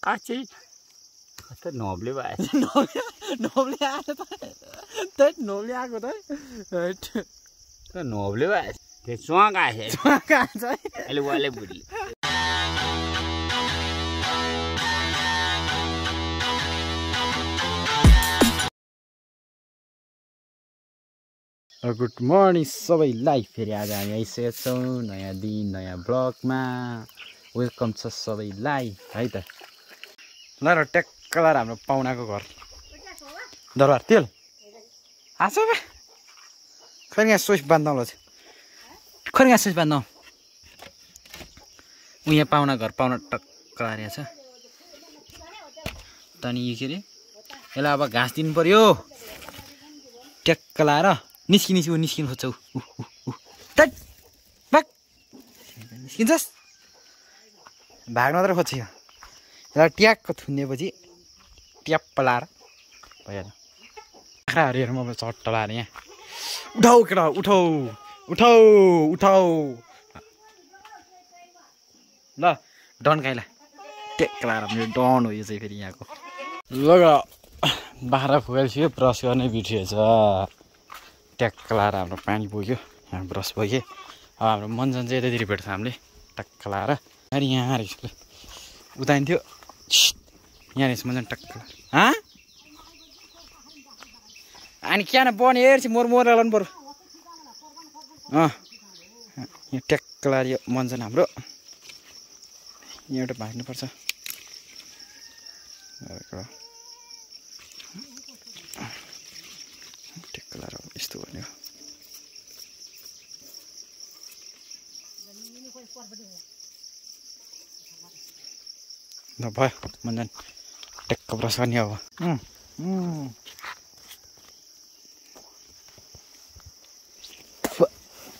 काची कस्तो नोब्ले भए नोब्ले आयो त नोब्ले आएको त नोब्ले भए त्यो च्वाक आयो अहिले वाले बुढी गुड मर्निङ सबैलाई फेरि आज हामी आइसकेका छौँ नयाँ दिन नयाँ ब्लगमा वेलकम छ सबैलाई है त ल र ट्याक्क लाएर हाम्रो पाहुनाको घर दरबार तेल आछ बे खै यहाँ स्विच बाँध्नु ल खै यहाँ स्विच बाँध्नु ऊ यहाँ पाहुना घर पाहुना टक्क लाएर छ त नि यो के अरे यसलाई अब घाँस दिनु पर्यो ट्याक्क लाएर निस्किनु खोज्छौ निस्किन्छस् भाग्न मात्रै खोज्छ यसलाई ट्याक्क थुन्नेपछि ट्याप्प लाएर भइहाल्यो बाख्राहरू हेरौँ अब चट्ट लाएर यहाँ उठाउ केटा उठाउ उठाउ उठाउ ल डन खाइला ट्याक्क लाएर मेरो डन हो यो चाहिँ फेरि यहाँको ल बाख्रा फुकाइसक्यो ब्रस गर्ने बिर्सिएछ ट्याक्क लाएर हाम्रो पानी पुग्यो यहाँ ब्रस भयो अब हाम्रो मन्जन चाहिँ यतातिर भेट्छ हामीले टक्क लाएर अरे यहाँ रहेछ उताइन्थ्यो यहाँ रहेछ मन्जन टक्क हाँ अनि क्या न बन हेर्छ मोर लानु पर्यो यहाँ ट्याक्क लाएर यो मन्जन हाम्रो यहाँ एउटा भाग्नुपर्छ ट्याक्क लाएर यस्तो गर्ने हो ल भयो मन्जन ट्याक्क ब्रस गर्ने अब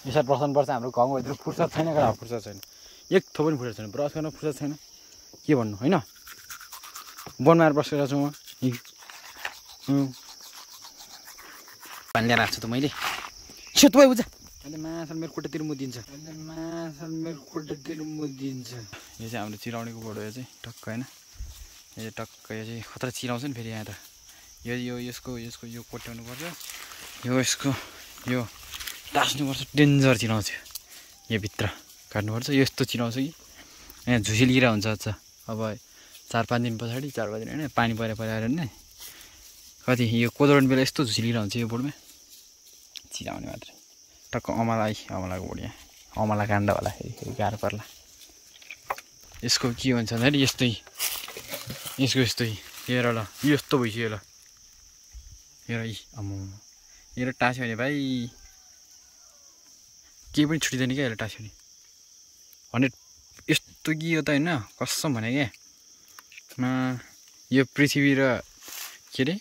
यसरी बस्नुपर्छ हाम्रो गाउँको यत्रो फुर्सद छैन क्या फुर्सद छैन एक थो पनि फुर्सद छैन ब्रस गर्न फुर्सद छैन के भन्नु होइन वनमा आएर ब्रस गरेर छु म पानी ल्याएर राख्छु त मैले सेतो भयो बुझ्छ अहिले माछा मेरो खुट्टातिर मुदिन्छ यो चाहिँ हाम्रो चिराउनेको बोर्ड हो यो चाहिँ टक्क होइन यो चाहिँ टक्क यो चाहिँ खतरा चिराउँछ नि फेरि यहाँ त यसको यो कोट्याउनु पर्छ यो टास्नुपर्छ डेन्जर चिराउँछ यो भित्र काट्नुपर्छ यस्तो चिराउँछ कि यहाँ झुसिलिएर हुन्छ अच्छा अब 4-5 दिन पछाडि 4 दिन होइन पानी परेर नै कति यो कोदोडन बेला यस्तो झुसिलिएर हुन्छ यो बोर्डमा चिराउने मात्रै टक्क अमलाको बोर्ड यहाँ अमला काण्ड होला फेरि गाह्रो पर्ला यसको के भन्छ भन्दाखेरि यस्तै हेर ल यस्तो भइसक्यो ल हेर हेर टाँस्यो भने भाइ केही पनि छुट्टिँदैन क्या यसलाई टाँस्यो भने 100 यस्तो कि यो त होइन कसम भने क्या यो पृथ्वी र के अरे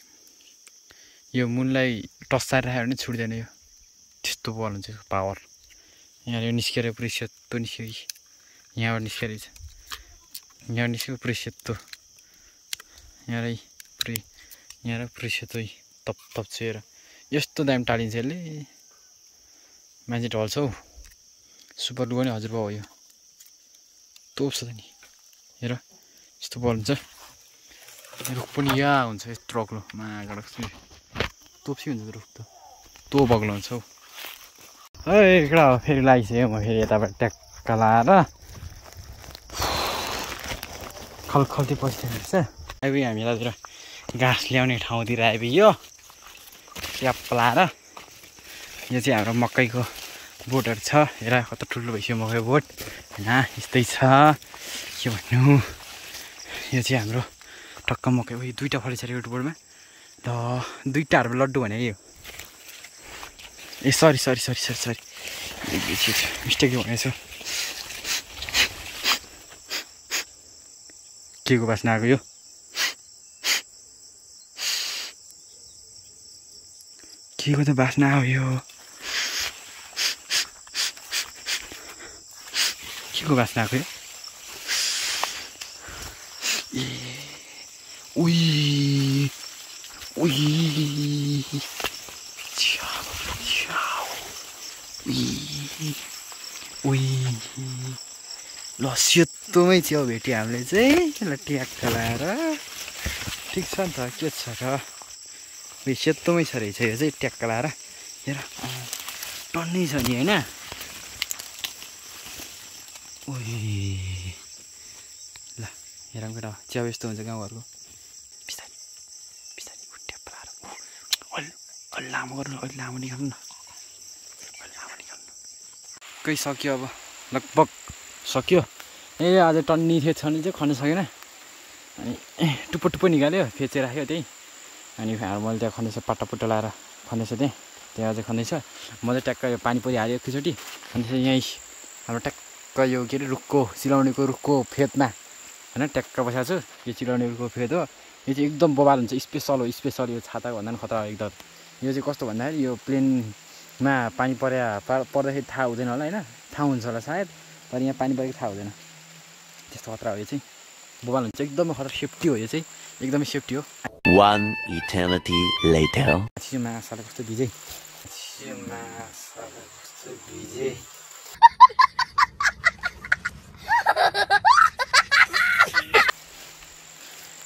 यो मुनलाई टस्साएर राख्यो भने छुट्दैन यो त्यस्तो बल हुन्छ यसको पावर यहाँ यो निस्केर पुरै सेतो निस्क्यो कि यहाँबाट निस्केर यहाँबाट निस्क्यो पुरै सेतो यहाँ पुरै सेतो तप छुएर यस्तो दामी टाढिन्छ यसले मान्छे ढल्छ हौ सुपर लुगा नि हजुरबा हो यो तोप्छ त नि हेर यस्तो बल हुन्छ रुख पनि यहाँ हुन्छ यत्रो अग्लो मागडक तोप्सी हुन्छ रुख त तो बग्लो हुन्छ हौ केटा हो फेरि लागिसक्यो म फेरि यताबाट ट्याक्क लाएर खल्ती पसिरहेको रहेछ आइपुग्यो हामी यतातिर घाँस ल्याउने ठाउँतिर आइपुग्यो ट्याप्प लाएर यो चाहिँ हाम्रो मकैको बोटहरू छ हेर कस्तो ठुलो भइसक्यो मकैको बोट होइन यस्तै छ के भन्नु यो चाहिँ हाम्रो टक्क मकै उयो 2टा फलेछ अरे एउटा बोर्डमा ल 2टाहरू लड्डु भने यो ए सरी मिस्टेक भनेछु के को बास्ना आएको यो के को त बास्ना आयो यो के को बास्ना आएको यो ए ल यस्तोमै च्याउ भेट्यो हामीले चाहिँ ल ट्याक्क लाएर ठिक छ नि त के छ र सेतोमै छ रहेछ यो चाहिँ ट्याक्क लाएर हेर टन्नै छ नि होइन ओइ ल हेरौँ केटा च्याउ यस्तो हुन्छ गाउँघरको बिस्तारै बिस्तारै ट्याक्क लाएर अलि लामो गर्नु अलि लामो निकाल्नु न अलि लामो निकाल्नु कै सक्यो अब लगभग सक्यो ए आज टन्नी थियो छन् चाहिँ खन्नु सकेन अनि टुप्पो टुप्पो निकाल्यो फेचेर राख्यो त्यही अनि मैले त्यहाँ खन्दैछ पट्टा लाएर खन्दैछ त्यहाँ चाहिँ खन्दैछ म चाहिँ ट्याक्क यो पानी परिहाल्यो एकैचोटि अनि चाहिँ यहीँ हाम्रो ट्याक्क यो के अरे रुखको चिलाउनेको रुखको फेदमा होइन ट्याक्क बसेको छु यो चिलाउने रुखको फेद हो यो चाहिँ एकदम बबाल हुन्छ स्पेसल हो स्पेसल यो छाता भन्दा पनि खतरा एकदम यो चाहिँ कस्तो भन्दाखेरि यो प्लेनमा पानी पर्दाखेरि थाहा हुँदैन होला होइन थाहा हुन्छ होला सायद तर यहाँ पानी परेको थाहा हुँदैन त्यस्तो खतरा हो यो चाहिँ बबाल हुन्छ एकदमै खतरा सेफ्टी हो यो चाहिँ एकदमै सेफ्टी हो One eternity later. माछाले कस्तो भिजे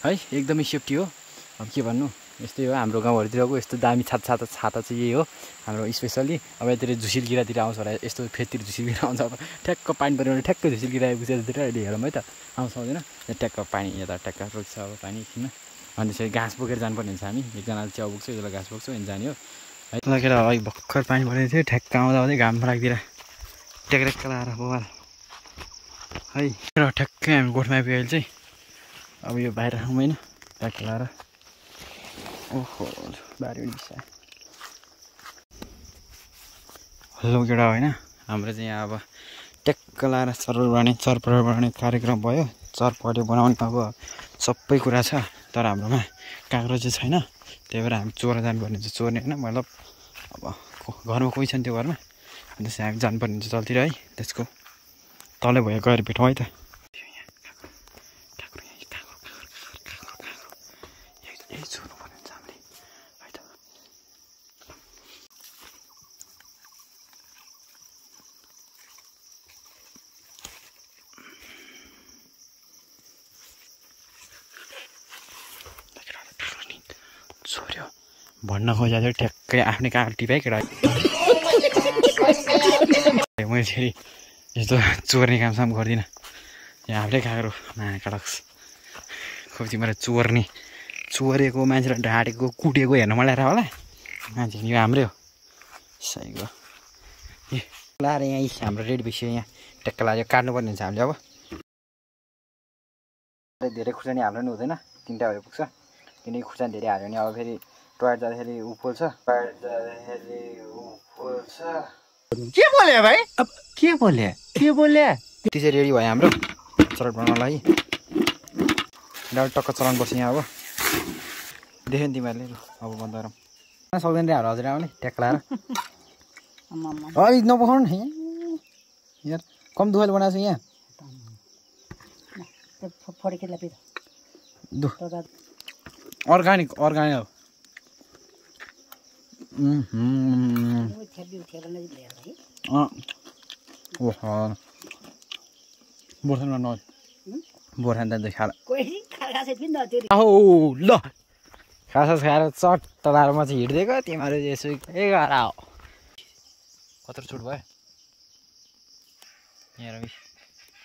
है एकदमै सेफ्टी हो अब के भन्नु यस्तै हो हाम्रो गाउँहरूतिरको यस्तो दामी छाता चाहिँ यही हो हाम्रो स्पेसल्ली अब यतातिर झुसिल किरातिर आउँछ होला यस्तो फेदतिर झुसिल किरा आउँछ अब ठ्याक्क पानी पऱ्यो भने ठ्याक्क झुसिल किरा आइपुगेतिर अहिले हेरौँ है त आउँछ आउँदैन ट्याक्क पानी यता ट्याक्क रोक्छ अब पानी किन अनि त्यसरी घाँस बोकेर जानुपर्ने हुन्छ हामी एकजनाले च्याउ बोक्छ एकजना घाँस बोक्छ अनि जाने हो है लगेर अघि भर्खर पानी परेको थियो ठ्याक्क आउँदा आउँदै घाम राखिदिएर ट्याक्क लाएर बबाल है र ठ्याक्कै हामी गोठमा आइपुग्यो अहिले चाहिँ अब यो बाहिर राखौँ होइन ट्याक्क लाएर ओहो बारी पनि बिसायो हेलो केटा होइन हाम्रो चाहिँ यहाँ अब ट्याक्क लाएर चरपरेर बनाउने कार्यक्रम भयो चरपरे बनाउने अब सबै कुरा छ तर हाम्रोमा काँक्रो चाहिँ छैन त्यही भएर हामी चोर जानुपर्ने हुन्छ चोर्ने होइन मतलब अब घरमा कोही छैन त्यो घरमा अन्त चाहिँ हामी जानुपर्ने हुन्छ तलतिर है त्यसको तलै भयो गएर भेटौँ है त छोर्यो भन्न खोजेको थियो ठ्याक्कै आफ्नै काँक्रो टिपाइ केटा मैले फेरि यस्तो चोर्ने कामसाम गर्दिनँ यहाँ आफ्नै काँक्रो कडक्स खोइ तिमीहरू चोरेको मान्छेलाई ढाँटेको कुटेको हेर्नु मलाई होला मान्छे यो हाम्रै हो सही हो ए लाएर यहाँ हाम्रो रेडी भइसक्यो यहाँ ट्याक्क लाएर काट्नुपर्ने हुन्छ हामीले अब धेरै खुर्सानी हाल्नु नि हुँदैन 3टा भए पुग्छ किनकि खुर्सानी धेरै हाल्यो भने अब फेरि टोयलेट जाँदाखेरि उफोल्छ के बोले भाइ अब के बोले त्यसरी रेडी भयो हाम्रो चरट बनाउनको लागि डाल टक्क चलाउनु पर्छ यहाँ अब देख्यो नि तिमीहरूले अब बन्द गरौँ सक्दैन रे हाम्रो हजुर आउने ट्याक्क लाएर नपखाउनु न यार कम दुःखले बनाएको छ यहाँ अर्ग्यानिक हो बोर्खान त खाएर ल खास खाएर चट्ट लाएर म चाहिँ हिँड्दिएको तिमीहरू यसो के गर हो कत्रो छुट भयो यहाँ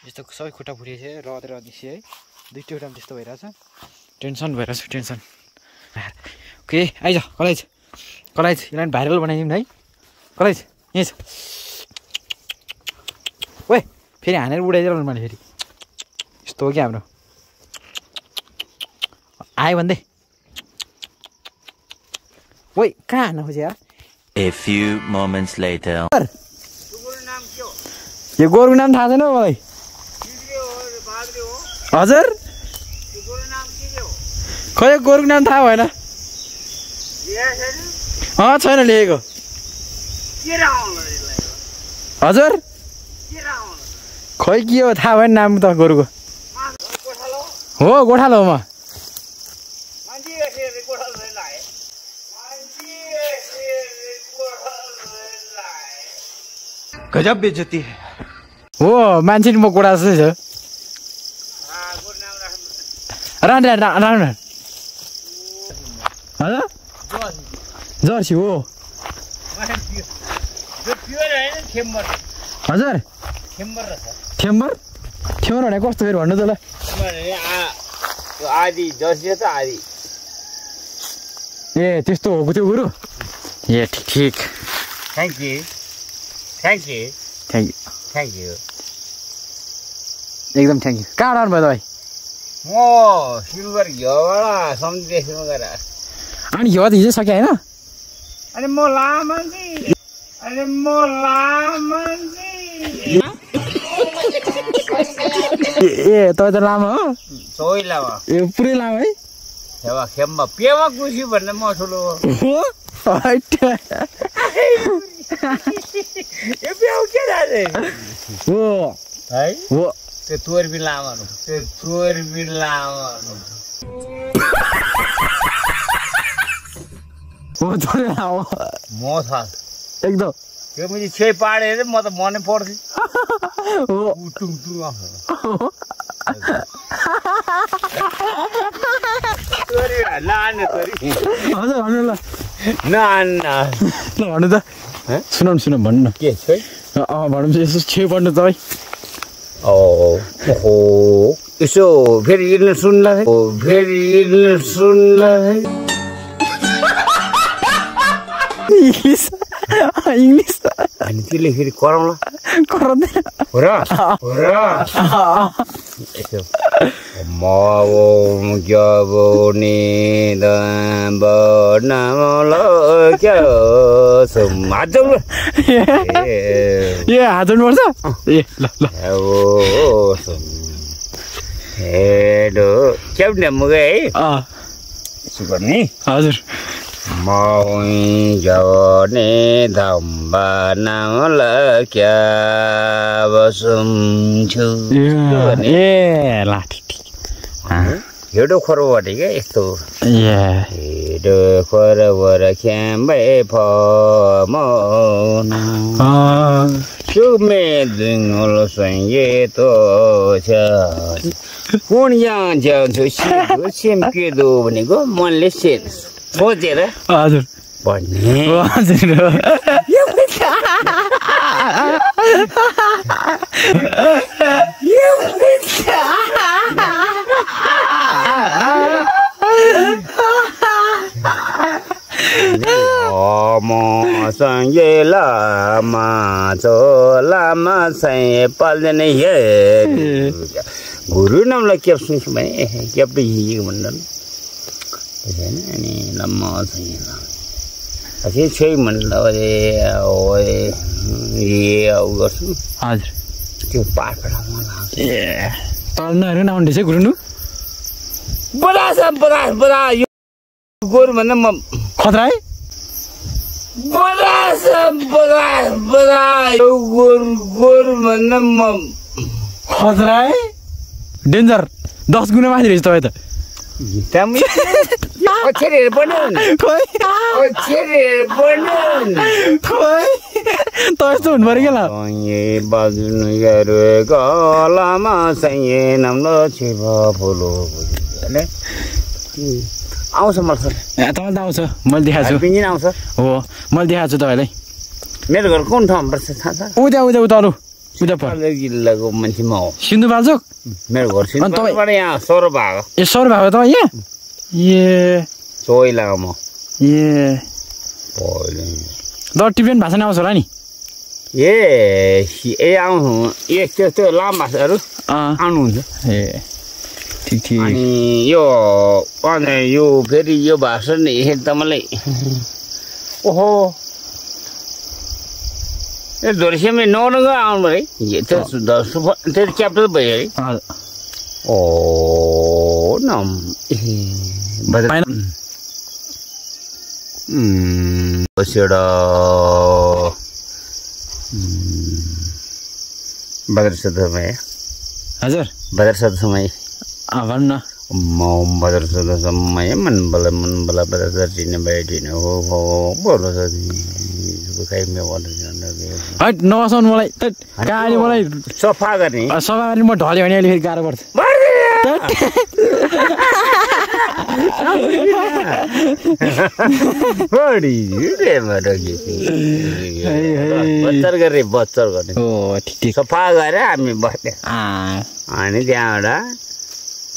यस्तो सबै खुट्टा फुटेको थियो रदेर निस्यो है 2टी वटा त्यस्तो भइरहेछ टेन्सन भइरहेछ टेन्सन ओके आइज कलेज यसलाई भाइरल बनाइदिउँ न है कलेज यहीँ छ ओए फेरि हानेर उडाइदिएर मैले फेरि यस्तो हो कि हाम्रो आयो भन्दै ओइ कहाँ हान्न खोज्यो यार A few moments later. यो गोरुको नाम थाहा छैन मलाई हजुर खै गोरुको नाम थाहा भएन छैन लेखेको हजुर खै के हो थाहा भएन नाम त गोरुको हो गोठालो हो म गजब बेइज्जती है हो मान्छे नि म गोडा जस्तै छ रान हजुर जर्सी हो हजुर थेम्बर भने कस्तो फेरि भन्नु त ल आधी जर्सी त आधी ए त्यस्तो हो त्यो गुरु ए ठिक थ्याङ्क यू एकदम थ्याङ्क यू कहाँ रहनु भयो तपाईँ म सिल्भर घिउबाट समुद्रमा गएर अनि घिउ त हिजो सक्यो होइन अरे म लामन्जी ए तपाईँ त लामा हो सोही लामा ए पुरै लामा है खेम्बा पेमा कुसी भन्ने म ठुलो हो यो पेउ के राजे हो है हो त्यो तोरबिन लामा हो थोरै लामा म था एकदम त्यो मैले छे पाडेर म त मनै पर्थ्यो हो टुङ आउँछ तोरी लाने तोरी हजुर भन्नु ल नाना ल भन्नु त सुनाउनु भन्नु न के छ भनौँ यसो छे पढ्नु तपाईँ ओहो यसो फेरि सुन्ला है इङ्ग्लिस अनि त्यसले फेरि कराउँला कराउँदैन हो र यसो म नि ए हात जोड्नुपर्छ ए ल हेलो क्या मुगे है यसो गर्ने हजुर जाने धम्बा नामल क्या बसुन्छु ए ल ठिक हेडो खोरबाट क्या यस्तो हेडो खोरबाट ख्याम्बै फुमे दुङ्गल सङ्गे तो छ कुन यहाँ जान्छु सेम्केदो भनेको मनले सोचेर हजुर भन्ने सँगै लामा लामा सय पाल्दैन हे गुरु नामलाई क्याप सुन्छु भने क्यापले हिँडेको भन्दा अनि लामा सँगै छै भन्दा गर्छु हजुर त्यो पाठबाट ए तर्नुहरू नआउँदैछ गुरुनु बडा यो गोरु भन्दा म खतरा है गोरु भन्दा म खतरा है डेन्जर 10 गुणा माथि रहेछ तपाईँ त यस्तो हुनु पऱ्यो क्या आउँछ मलाई तपाईँलाई त आउँछ मैले देखाएको छु आउँछ हो मैले देखाएको छु तपाईँलाई मेरो घर कुन ठाउँमा पर्छ थाहा छ उता उताहरू उता जिल्लाको मान्छे म हो सिन्धुपाल्चोक मेरो घर सिन्धुपाल्चोकबाट यहाँ सौर भएको ए सौर भएको तपाईँ यहाँ ए सोइलाको म ए त टिपेन भाषा नै आउँछ होला नि आउँछु त्यो लामो भाषाहरू आउनुहुन्छ ए ठिक अनि यो फेरि यो भाषा नि हेर्दा मलाई ओहो ए धोरेसीमा नौनगा आउनु है त्यो क्यापिटल भयो है ओ नाम बदर समय हजुर बदर समय भन्नु न बदर समय मन बला बदर बैठिन हो बोल्नु नबसाउनु मलाई कहाँले मलाई सफा गर्ने म ढल्यो भने अहिले फेरि गाह्रो पर्छ बढी रे मरगी बच्चर गरे बच्चर गर्ने ओ ठिक ठिक सफा गरे हामी बस्ने अनि त्यहाँबाट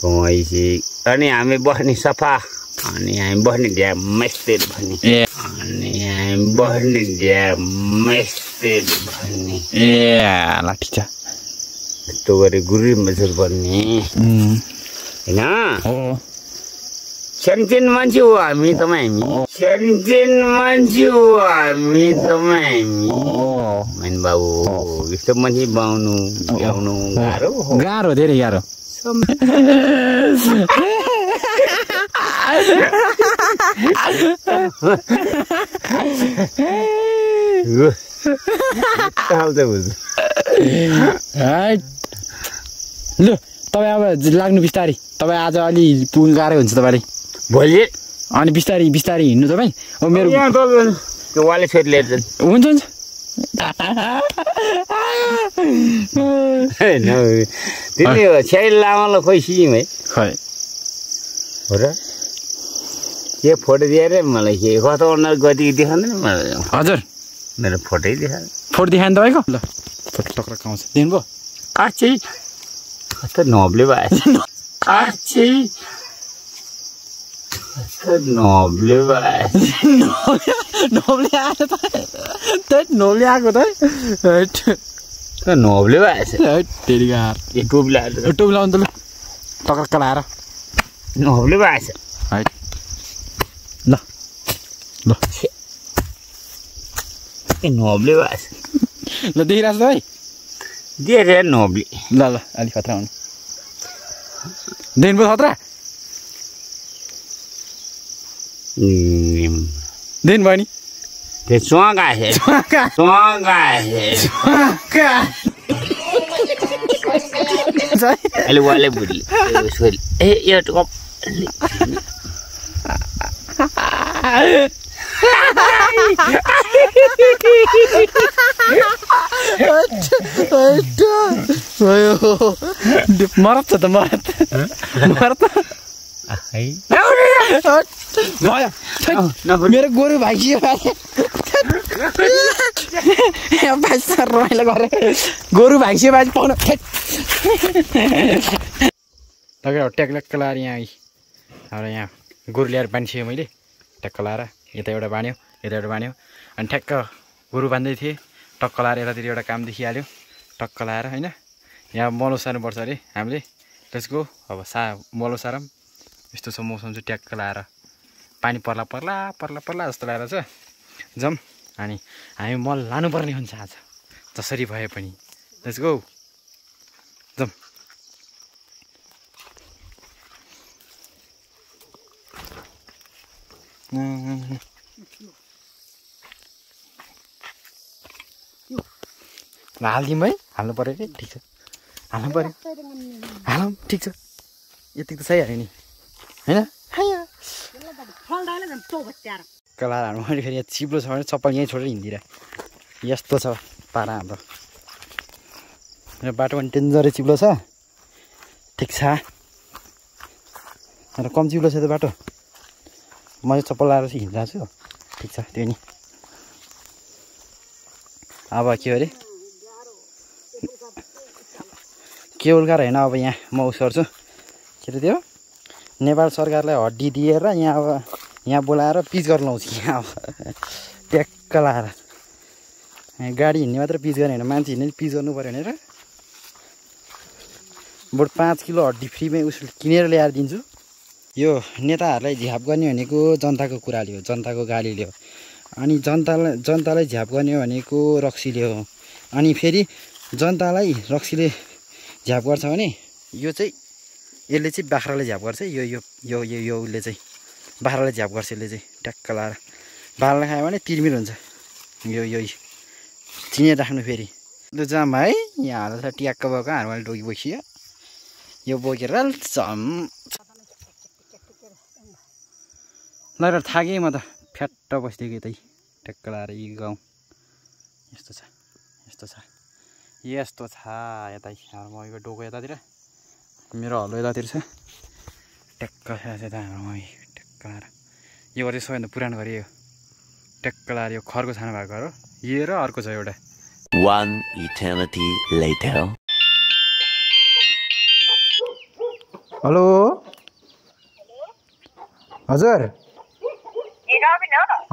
भैँसी अनि हामी बस्ने सफा अनि हामी बस्ने ढ्यामस्तिर भन्ने अनि हामी बस्ने ढ्यामस्तिर भन्ने ए ल ठिक छ यस्तो गरे गुरु मजुर भन्ने होइन सानोतिनो मान्छे हो हामी तपाईँ हामी सानोतिनो मान्छे हो हामी तपाईँ हामी होइन बाबु यस्तो मान्छे बाउनु ब्याउनु गाह्रो गाह्रो धेरै गाह्रो लु तपाईँ अब लाग्नु बिस्तारी तपाईँ आज अलि पुग्नु गाह्रै हुन्छ तपाईँले भोलि अनि बिस्तारी बिस्तारी हिँड्नु तपाईँ अब मेरो त्यो वाले छोरी लिएर हुन्छ हुन्छ तिमी छेरी लामालाई खोइ सिम है खै हो र के फोटो दिएर मलाई के कता अनुहार गति देखाउँदैन मलाई हजुर मेरो फोटै देखाएन फोटो देखाएन तपाईँको ल फोटो टक्र आउँछ दिनुभयो आच्छै कस्तो नब्ले भएछ आच्छै नब्ले भएछ नब्ले आएको त नब्ले आएको त नब्ले भएछ तेरि गार टोपी लगाएर टोपी लाउनु त ल टक्क लाएर नब्ले भएछ है ल ल नब्ले भएछ ल देखिरहेको छ है दिएर नब्ले ल ल अलिक खतरा हुनु दिनुभयो खतरा दिनुभयो नि त्यो च्वाक आएछ च्वाक आएछ अहिले वाले बुढी छोरी ए यो टप मरत छ त मरत भयो मेरो गोरु भाइसियो रमाइलो गरे गोरु भाइसियो बाजी पाउनु तपाईँ ट्याक्क लाएर यहाँ हाम्रो यहाँ गोरु ल्याएर बाँधिसकेँ मैले ट्याक्क लाएर यता एउटा बाँध्यो यता एउटा बाँध्यो अनि ठ्याक्क गोरु बाँध्दै थिएँ टक्क लाएर यतातिर एउटा काम देखिहाल्यो टक्क लाएर होइन यहाँ मलो सार्नुपर्छ अरे हामीले लेट्स गो अब मलो सारौँ यस्तो छ मौसम चाहिँ ट्याक्क लाएर पानी पर्ला पर्ला पर्ला पर्ला जस्तो लागेर छ जाउँ अनि हामी मल लानुपर्ने हुन्छ आज जसरी भए पनि लेट्स गो जाउँ हालिदिउँ है हाल्नु पऱ्यो कि ठिक छ हाल्नु पऱ्यो हालौँ ठिक छ यति त सही हाल्यो नि होइन कलार हाल्नु मैले फेरि यहाँ चिप्लो छ भने चप्पल यहीँ छोडेर हिँडिदिएर यस्तो छ पारा हाम्रो यो बाटो पनि डेन्जरै चिप्लो छ ठिक छ र कम चिप्लो छ त्यो बाटो म चाहिँ चप्पल लाएर चाहिँ हिँडिरहेको छु ठिक छ त्यो नि अब के अरे केवल कार होइन अब यहाँ म उस गर्छु के अरे त्यो नेपाल सरकारलाई हड्डी दिएर यहाँ अब यहाँ बोलाएर पिच गर्न लाउँछ यहाँ अब ट्याक्क लाएर गाडी हिँड्ने मात्र पिच गर्ने होइन मान्छे हिँड्ने पिच गर्नु पऱ्यो भनेर बरु 5 किलो हड्डी फ्रीमै उस किनेर ल्याएर दिन्छु यो नेताहरूलाई झ्याप गर्ने भनेको जनताको कुराले हो जनताको गालीले हो अनि जनतालाई झ्याप गर्ने भनेको रक्सीले हो अनि फेरि जनतालाई रक्सीले झ्याप गर्छ भने यो चाहिँ यसले चाहिँ बाख्राले झ्याप गर्छ यो यो यो यो यो उसले चाहिँ बाख्राले झ्याप गर्छ यसले चाहिँ ट्याक्क लाएर बाख्राले खायो भने तिरमिर हुन्छ यो यो चिनेर राख्नु फेरि लु जाम है यहाँ हाल्दा ट्याक्क भएको हारवाले डोकी बसियो यो बोकेर झम ल थाकेँ म त फ्याट्ट बसिदिएको यतै ट्याक्क लाएर यी गाउँ यस्तो छ यस्तो छ यस्तो छ यतै मको डोको यतातिर मेरो हलो यतातिर छ ट्याक्क छ यता ट्याक्क लाएर यो चाहिँ सबैभन्दा पुरानो घर यो ट्याक्क लाएर यो खरको छाना भएको घर हो यो र अर्को छ एउटा 1 eternity later. हेलो हजुर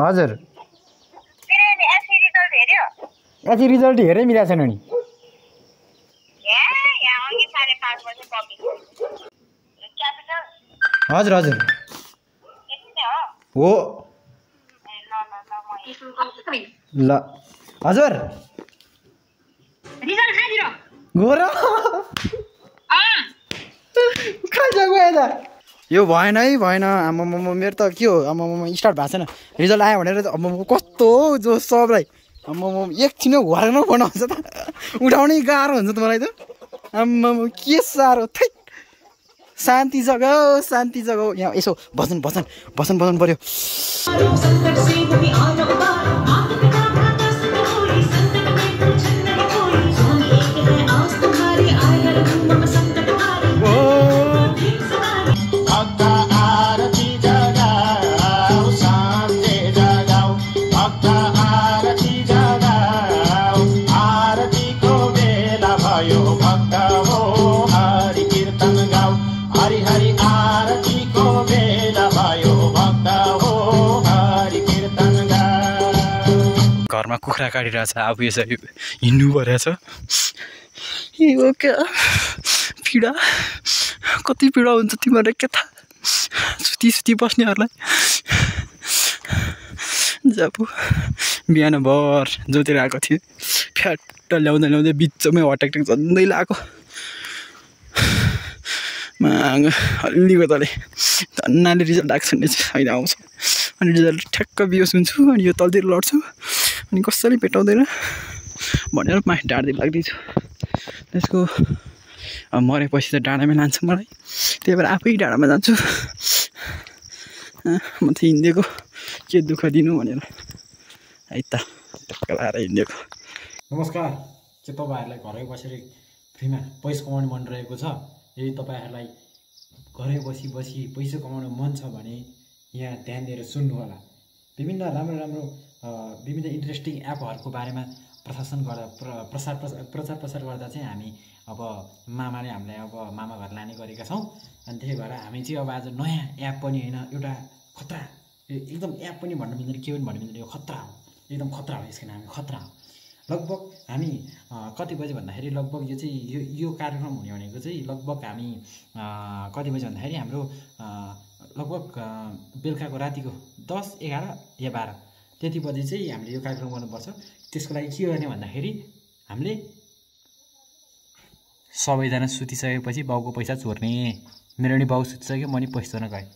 हजुर एसी रिजल्ट हेरै मिलाएको छैन नि हजुर हजुर हो ल हजुर गोरा यो भएन है भएन आम्मामा मेरो त के हो आम्मामा स्टार्ट भएको छैन रिजल्ट आयो भनेर आम्मामा कस्तो जो सबलाई आम्मामा एकछिन घरमा फोन आउँछ त उठाउनै गाह्रो हुन्छ त मलाई त आम्मामा के साह्रो थै शान्ति जग्गा हो यहाँ यसो भजन पर्यो घरमा कुखुरा काटिरहेछ आफू यसरी हिँड्नु परेछ यो क्या पीडा कति पीडा हुन्छ तिमीहरूलाई के थाहा सुती बस्नेहरूलाई जब बिहान भर जोतेर आएको थिएँ फ्याट ल्याउँदै बिचमै हट्याक झन्दै लगाएको माग अलिको तले धन्नाले रिजल्ट आएको छैन होइन आउँछ अनि रिजल्ट ठ्याक्क बिहोस हुन्छु अनि यो तलतिर लड्छु अनि कसैले भेटाउँदैन भनेर माथि डाँड्दै लाग्दैछु त्यसको मरेपछि त डाँडामै लान्छ मलाई त्यही भएर आफै डाँडामा जान्छु म त हिँडेको के दुःख दिनु भनेर है त टक्क लाएर हिँडेको नमस्कार के तपाईँहरूलाई घरै बसेर फ्रीमा पैसा कमाउने मन रहेको छ यदि तपाईँहरूलाई घरै बसी पैसा कमाउन मन छ भने यहाँ ध्यान दिएर सुन्नु होला विभिन्न राम्रो विभिन्न इन्ट्रेस्टिङ एपहरूको बारेमा प्रचार प्रसार गर्दा चाहिँ हामी अब मामाले हामीलाई अब मामा घर लाने गरेका छौँ अनि त्यही भएर हामी चाहिँ अब आज नयाँ एप पनि होइन एउटा खतरा एकदम एप पनि भन्न मिल्दैन के पनि भन्न मिल्दैन यो खतरा हो एकदम खतरा हो यसको नाम खतरा हो लगभग हामी कति बजे भन्दाखेरि लगभग यो चाहिँ यो कार्यक्रम हुने भनेको चाहिँ लगभग हामी कति बजे भन्दाखेरि हाम्रो लगभग बेलुकाको रातिको 10, 11 या 12 त्यति बजी चाहिँ हामीले यो कार्यक्रम गर्नुपर्छ त्यसको लागि के गर्ने भन्दाखेरि हामीले सबैजना सुतिसकेपछि बाउको पैसा चोर्ने मेरो नि बाउ सुतिसक्यो म नि पैसा चोर्न गएँ